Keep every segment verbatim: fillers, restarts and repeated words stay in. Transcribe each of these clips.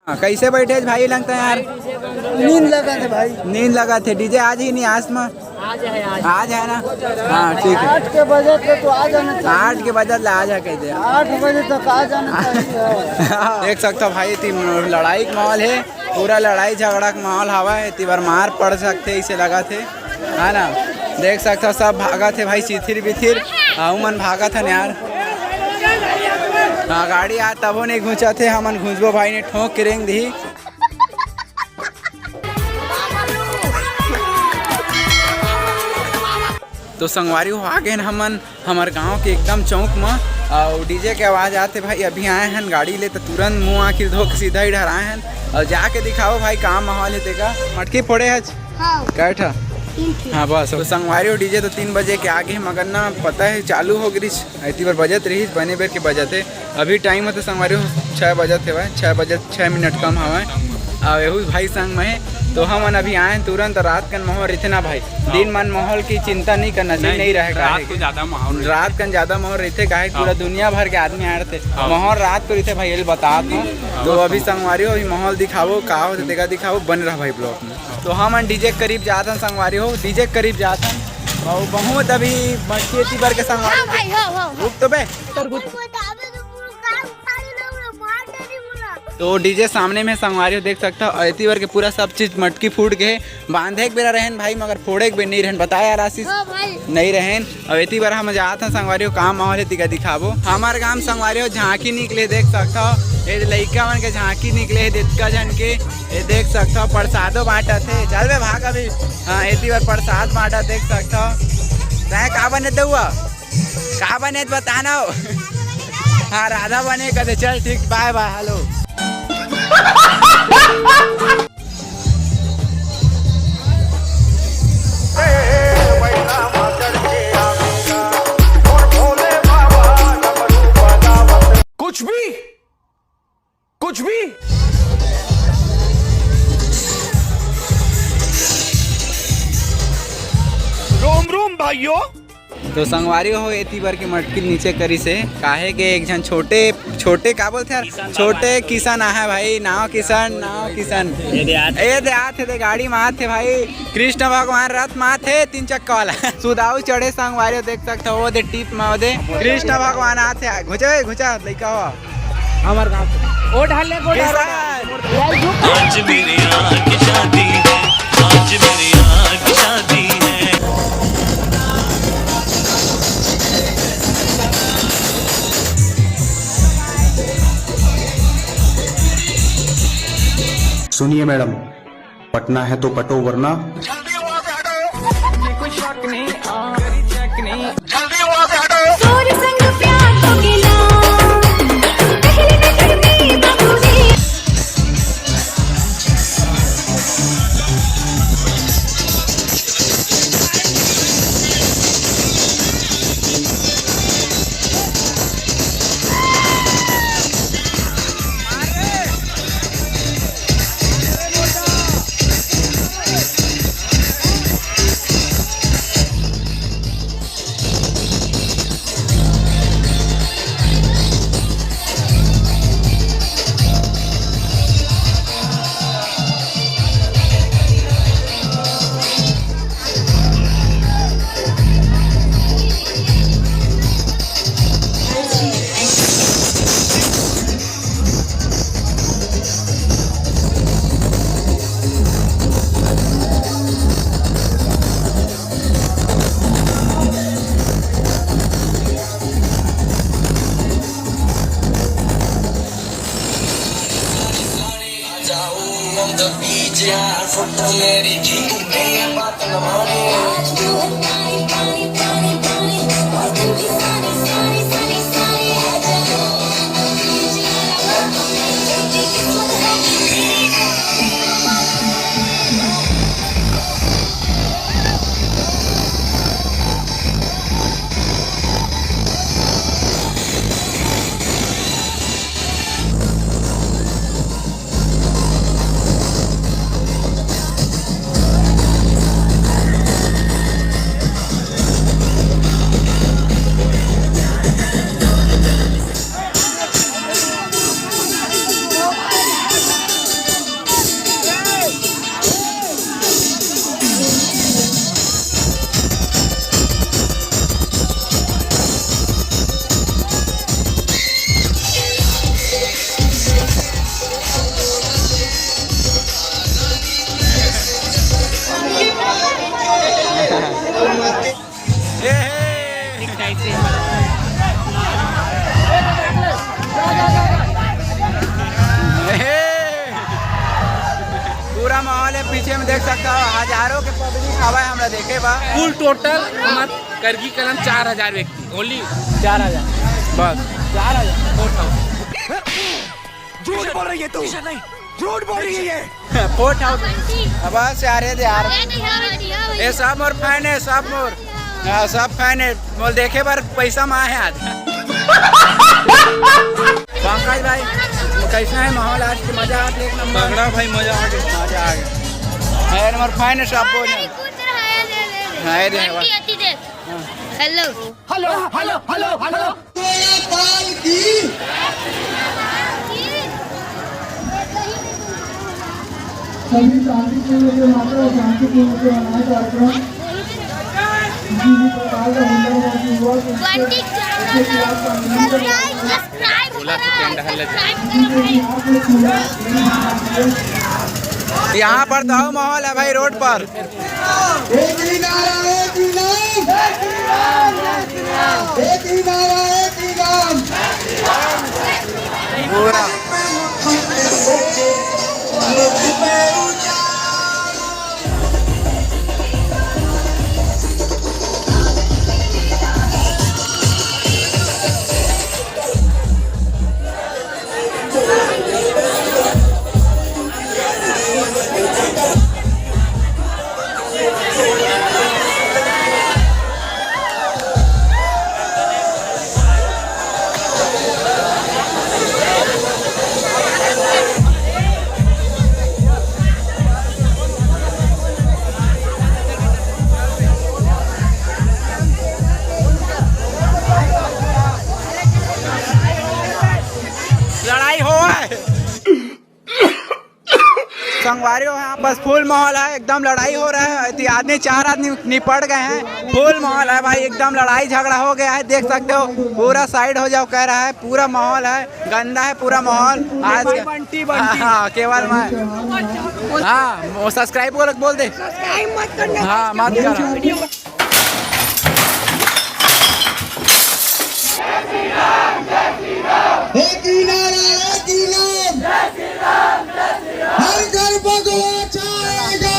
हाँ, कैसे बैठे भाई लगता है यार? नींद लगा थे भाई। नींद लगा थे। डीजे आज ही नहीं, आज में आज है, आज। आज है ना? हाँ, ठीक है। आठ के बजे पे तो आ जाना चाहिए। आठ के बजे ला आ जा कह दे। आठ बजे तक आ जाना चाहिए। देख सकता भाई, एती लड़ाई के माहौल है, पूरा लड़ाई झगड़ा के माहौल हवा है। एती बार मार पड़ सकते, इसे लगा थे, है ना? देख सकता, सब भागा थे भाई, चिथिर बिथिर। हाँ, उमन भागा था यार। हाँ, गाड़ी आ तबो नहीं घुंचा थे, हमन घुंचबो भाई ने ठोक के रेंग दी। तो संगवारी हो, आ गए हमन हमर गांव के एकदम चौक म। और डीजे के आवाज आते भाई, अभी आए हैं गाड़ी ले तो तुरंत मुंह आखिर धो के सीधा ही डहराए हैं। और जाके दिखाओ भाई, का माहौल है तेका। मटकी फोड़े हच? हाँ। कैठा? हाँ बस। तो संगवारी हो, डीजे तो तीन बजे के आगे मगर ना पता है चालू हो गिरिस, इतनी बार बजत रही, बने बेर के बजत है। अभी टाइम होते संगवारी हो, छः बजत है भाई, छः बजत छः मिनट कम हवा। अब एहू भाई संग में है, तो हमन अभी आए हैं तुरंत। रात कन माहौल रहिथे ना भाई, दिन मन माहौल की चिंता नहीं करना चाहिए, नहीं, नहीं रहे रात काहे को के। ज्यादा माहौल रहिथे। रात कन ज्यादा माहौल रहिथे, काहे पूरा दुनिया भर के आदमी आए रहिथे। हाँ। माहौल रात को रहिथे भाई, ये बतात हूँ। हाँ, तो बस अभी समझ। संगवारी हो, अभी माहौल दिखावो, का होते तेका दिखावो, बन रहा भाई ब्लॉग में। तो हमन डीजे के करीब जात हन संगवारी हो, डीजे के करीब जात हन। और बहुत अभी मटकी एती बर के संगवारी हाँ भाई, हाँ, हाँ, हाँ। रुक तो बे। तो डीजे सामने में संगवारी हो देख सकता हो, एती बर के पूरा सब चीज मटकी फूट गए। बांधे के बेरा रहन भाई, मगर फोड़े के बेरा नहीं रहन, बताया यार आशीष? हाँ भाई। नहीं रहन। अब एती बर हम जात हन संगवारी हो, काम माहौल है तिका दिखाबो। हमार गांव संगवारी हो झांकी निकले देख सकता हो, ये लइका मन के झांकी निकले है, दितका झन के, ये देख सकता हो प्रसादो बांटत है। चल बे भाग अभी। हाँ, एती बर प्रसाद बांटत देख सकता हो। तैं का बने देउआ? का बने त बता ना हो। हाँ, राधा बने कदे। चल ठीक, बाय बाय, हेलो। कुछ भी, कुछ भी। रोम रोम भाइयों। तो संगवारी हो, एती बर के मटकी नीचे करी से, काहे के एक झन छोटे, छोटे का बोलथे यार? किसान छोटे बाबा। किसान आहे भाई, नाव किसान, नाव किसान। ये दे आत। ये दे आत हे, दे गाड़ी में आत हे भाई। कृष्ण भगवान रथ में आत हे, तीन चक्का वाला। सुदाऊ चढ़े संगवारी हो, देख सकता हो, वो दे टीप में, वो दे। कृष्ण भगवान आत हे, घुचा, घुचा, लइका हो। हमार गाँव से। ओ ढाल ले, ओ ढाल। आज मेरे यहाँ की शादी है, आज मेरे यहाँ की शादी है। सुनिए मैडम, पटना है तो पटो वरना। जल्दी वहाँ से हटो। ये कोई शक नहीं, आ, जल्दी वहाँ से हटो। वाले पीछे में देख सकता हो, हजारों के पब्लिक हवा है, हमरा देखे बा। कुल टोटल हमर करगी कलम चार हजार व्यक्ति, ओनली चार हजार। बस। चार हजार। फोर थाउजेंड। झूठ बोल रही है तू। झूठ बोल रही है ये। फोर थाउजेंड। बस यार, ये दे यार। ये सब मोर फैन है, सब मोर। हाँ, सब फैन है। मोर देखे बर पैसा मा है आज। पंकज भाई, कैसा है माहौल आज के? मजा आ गया, एक नंबर। तगड़ा भाई, मजा आ गया। मजा आ गया। है नंबर फैन है, सब बोल। हाँ, ये दे। Hello. Hello, hello, hello, hello. सभी शांतिपूर्ण से मात्र और शांतिपूर्ण से मनाए कार्यक्रम। किसी भी प्रकार का हुल्लाबाजी हुआ तो उसके, उसके खिलाफ कानूनी कार्रवाई की जाएगी। किसी के भी हाथ में छुरा नहीं होना चाहिए। यहाँ पर दो माहौल है भाई, रोड पर। एक ही नारा, एक ही नाम। एक ही नारा, एक ही नाम। पूरा। लड़ाई हो है। संगवारी हो, यहाँ बस फुल माहौल है, एकदम लड़ाई हो रहा है। इतने आदमी, चार आदमी निपट गए हैं। फुल माहौल है भाई, एकदम लड़ाई झगड़ा हो गया है। देख सकते हो, पूरा साइड हो जाओ कह रहा है, पूरा माहौल है, गंदा है पूरा माहौल। आज केवल बंटी, बंटी। हाँ, केवल मैं। हाँ, वो सब्सक्राइब बोल, बोल दे। सब्सक्राइब मत करना। हाँ, मत करो। एक ही नारा, एक ही नाम। हर घर भगवा छाएगा।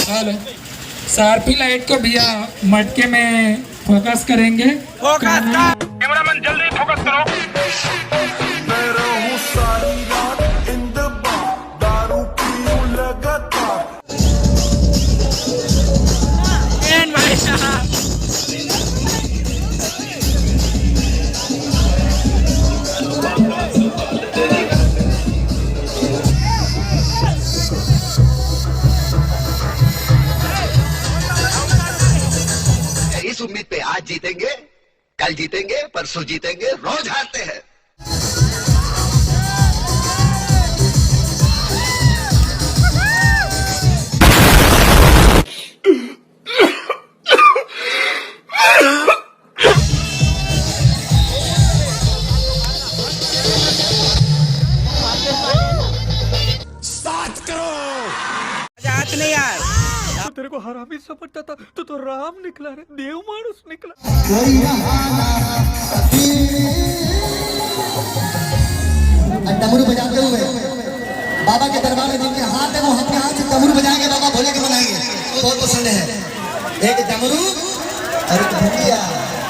हेलो, सारपी लाइट को भैया मटके में फोकस करेंगे। फोकस कर। कैमरामैन, जल्दी फोकस करो। मैं रहूं सारी रात in the bar, दारू पीऊं लगातार। एन भाई साहब। इस उम्मीद पे आज जीतेंगे, कल जीतेंगे, परसों जीतेंगे, रोज हारते हैं। सात करोड़। मजाक नहीं यार। तो तेरे को हरामी समझता था, तो, तो राम निकला रे, देव मानुस निकला। डमरू बजाते हुए बाबा के दरबार में जिनके हाथ है, वो अपने हाथ से डमरू बजाएंगे, बाबा भोले के बनाएंगे। बहुत पसंद है। एक डमरू और एक भुंगिया।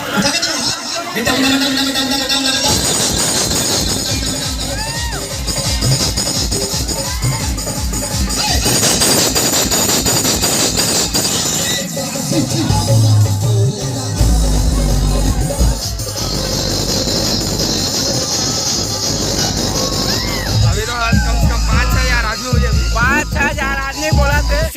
उठा के दो हाथ। डम, डम, डम।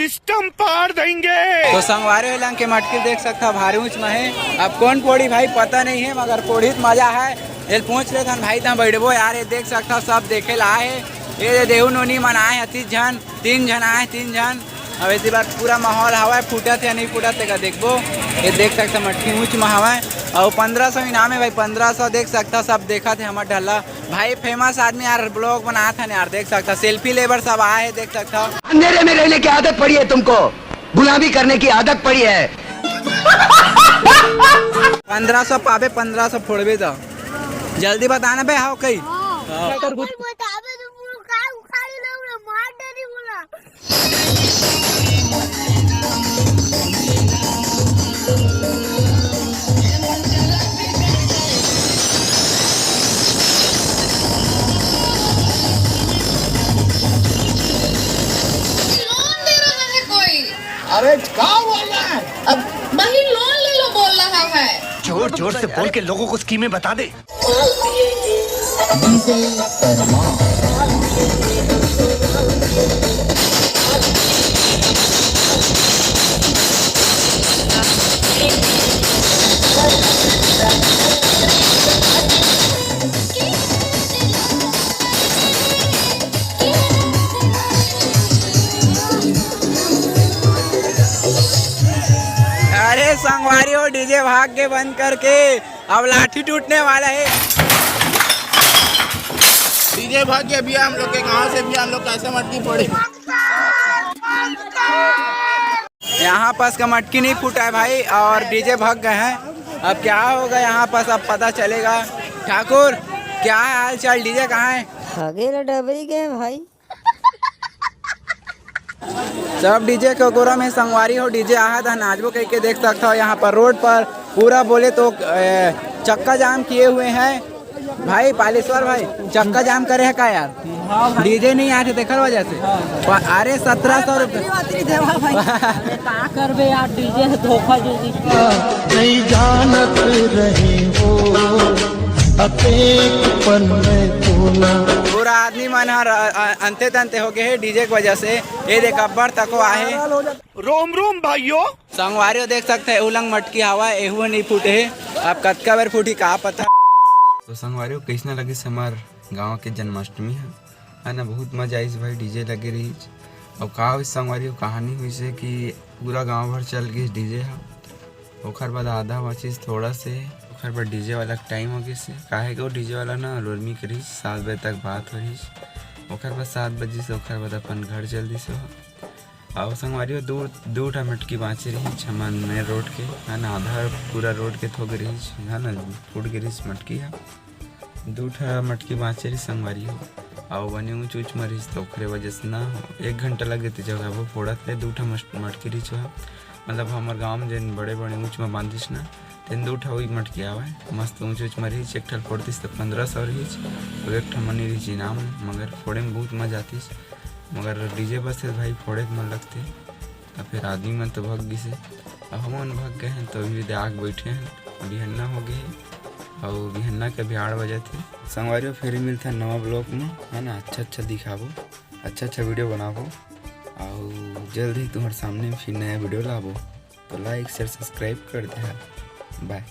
सिस्टम पार देंगे। तो संगवारी हो, लंग के मटकी देख सकता, भारी ऊंच में है। अब कौन फोड़ी भाई पता नहीं है, मगर फोड़ी त मजा है। एल पूछ ले थन भाई, तहाँ बैठबो यार। ये देख सकता, सब देखे ला आए हे। ये दे देहू नोनी मन आए हे, तीस झन, तीन झन आए, तीन झन। अब ऐसी बात पूरा माहौल हवा है, फूटत है नहीं फूटत है का देखबो। ये देख सकता, मटकी ऊंच में हवा है और पंद्रह सौ इनाम है भाई, पंद्रह सौ। देख सकता, सब देखा थे हमर ढल्ला भाई, फेमस आदमी यार, ब्लॉग बनात हन यार। देख सकता, सेल्फी लेबर सब आए हे, देख सकता। अंधेरे में रहने की आदत पड़ी है तुमको, गुलामी करने की आदत पड़ी है। पंद्रह सौ पाबे, पंद्रह सौ फोड़बे तो जल्दी बताना बे। हाव कई हाँ। कोई बताबे तो पूरा काय उखाड़ी ना, मार डरी बोला। लोन दे रहा है कोई। अरे क्या बोल रहा है? अब वही लोन ले लो बोल रहा है। जोर जोर से बोल के लोगों को स्कीमें बता दे। अरे संगवारी हो, डीजे भाग के बंद करके अब लाठी टूटने वाला है। डीजे भाग गया भैया हम लोग के गांव से, भैया हम लोग कैसे मटकी फोड़े। यहाँ पास का मटकी नहीं फूटा है भाई, और डीजे भाग गए हैं। अब क्या होगा यहाँ पास, अब पता चलेगा। ठाकुर, क्या है हाल चाल? डीजे कहाँ है? खगेर डबरी गए भाई। सब डीजे के गोरा में संगवारी हो, डीजे आहा था नाचबो कह के देख सकता हो। यहाँ पर रोड पर पूरा बोले तो ए, चक्का जाम किए हुए हैं भाई। पालेश्वर भाई, चक्का जाम करे है का यार? डीजे नहीं आए थे तेकर वजह से। प- अरे सत्रह सौ रुपये। का करबे यार, डीजे से धोखा दे दी। नहीं जानत रहे हो अतेक पन में तोला। पूरा आदमी मन हर अ- अ- अंते तंते हो गए है डीजे के वजह से। ये देख अब्बड़ तको आहे। रोम रोम भाइयों। संगवारी हो देख सकते हैं, उलंग मटकी हवा, एहू नहीं फूटे है। अब कतका बेर फूटी का पता। तो संगवारी हो, कैसना लगिस हमार गांव के जन्माष्टमी है, है ना? बहुत मजा आइस भाई, डीजे लगे रहिस। अब का होइस संगवारी हो, कहानी होइस है कि पूरा गांव भर चल गइस डीजे ह। ओखर बाद आधा बचिस थोड़ा से, ओखर बाद डीजे वाला के टाइम हो गइस है। काहे के वो डीजे वाला ना लोरमी के रहिस, सात बजे तक बात हो रहिस। ओखर बाद सात बजे से ओखर बाद अपन घर चल दिस हो। अउ संगवारी हो, दू दू ठा मटकी बाँचे रहिस हमन मेन रोड के, है ना? आधा पूरा रोड के थोक रहिस, है ना? फूट गे रहिस मटकी ह। दू ठा मटकी बाँचे रहिस संगवारी हो, अउ बने ऊँच ऊँच म रहिस, त ओखरे वजह से ना हो, एक घंटा लग गे ते जगह वो फोड़त ले। दू ठा मस- मटकी रहिस ह, मतलब हमर गाँव में जेन बड़े बड़े ऊँच म बांधिस ना, तेन दू ठा वही मटकी आवय, मस्त ऊँच ऊँच म रहिस। एक ठा ल फोड़तिस त पंद्रह सौ रहिस, अउ एक ठा मनी रहिस इनाम, मगर फोड़े में बहुत मजा आतिस। मगर डीजे बजथे त भाई फोड़े के मन लगथे। त फेर आदमी मन तो भग गिसे, अब हमन भग गए हन, तो अभी दे आके बैठे हन। बिहन्ना हो गए हे, अउ बिहन्ना के अभी आठ बजत हे। संगवारी हो, फेर मिलथन नवा ब्लॉग में, है ना? अच्छा अच्छा दिखाबो, अच्छा अच्छा वीडियो बनाबो, अउ जल्द ही तुम्हारे सामने फिर नया वीडियो लाबो। तो लाइक शेयर सब्सक्राइब कर दे, बाय।